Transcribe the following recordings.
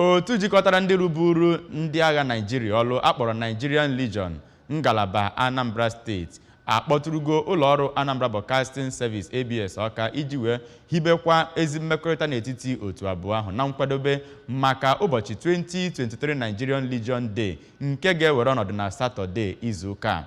Otu jikọtara ndị rụburu ndị agha Naijiria ọlụ akpọrọ Nigerian Legion, ngalaba Anambra Steeti, akpọtụrụgo ụlọọrụ Anambra Broadcasting Service, ABS, Ọka iji wee hibekwa ezi mmekọrịta n'etiti otu abụọ ahụ na nkwadobe maka ụbọchị 2023 Nigerian Legion Day nke ga-ewere ọnọdụ na Satọde izuụka a.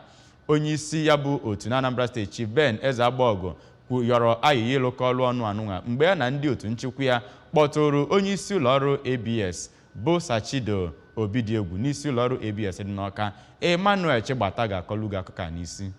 Onye isi ya bụ otu na Anambra Steeti, Chief Ben Ezeagbaọgụ, yọrọ ayịyọ ịlụkọ ọlụ ọnụ anụnwa mgbe ya na ndị otu nchịkwa ya kpọtụrụ onye isi ụlọọrụ ABS bụ Sachido Obidiegwu n'isi ụlọọrụ ABS dị n'Ọka. Emmanuel Chigbata ga-akọlu gị akụkọ a n'isi.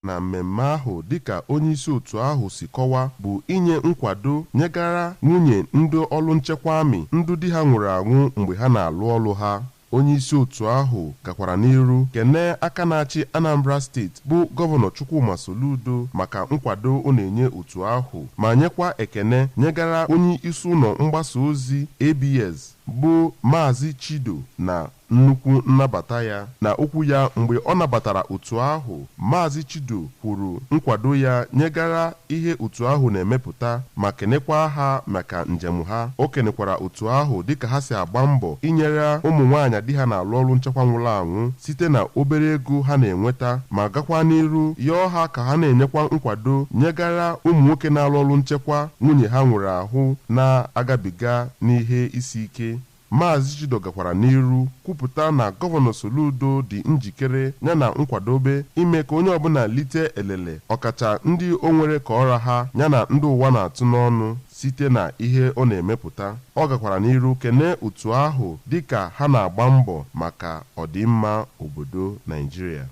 Na mmemme ahụ, dịka onyeisi otu ahụ si kọwa, bụ inye nkwado nyegara nwunye ndị ọrụ nchekwa amị ndụ di ha nwụrụ anwụ mgbe ha na-alụ ọrụ ha. Onyeisi otu ahụ gakwara n'iru kenee aka na-achị Anambra Steeti bụ Gọvanọ Chukwuma Soludo maka nkwado ọ na-enye otu ahụ, ma nyekwa ekene nyegara onye isi ụlọ mgbasa ozi ABS bụ Maazị Chido na nnukwu nnabata ya. Na okwu ya mgbe ọ nabatara otu ahụ, Maazị Chido kwuru nkwado ya nyegara ihe otu ahụ na-emepụta ma kenekwa ha maka njem ha. O kenekwara otu ahụ dịka ha si agba mbọ inyere ụmụ nwaanyị di ha na-alụ ọrụ nchekwa nwụrụ anwụ site na obere ego ha na-enweta, ma gakwa n'iru yọọ ha ka ha na-enyekwa nkwado nyegara ụmụ nwoke na-alụ ọrụ nchekwa nwunye ha nwụrụ ahụ na-agabiga n'ihe isi ike. Maazị Chido gakwara n'iru kwupụta na Gọvanọ Soludo dị njikere yana nkwadobe ime ka onye ọbụla lite elele, ọkacha ndị o nwere ka ọra ha yana ndị ụwa na-atụ n'ọnụ site na ihe ọ na-emepụta. Ọ gakwara n'iru kene otu ahụ dịka ha na-agba mbọ maka ọdịmma obodo Naijiria.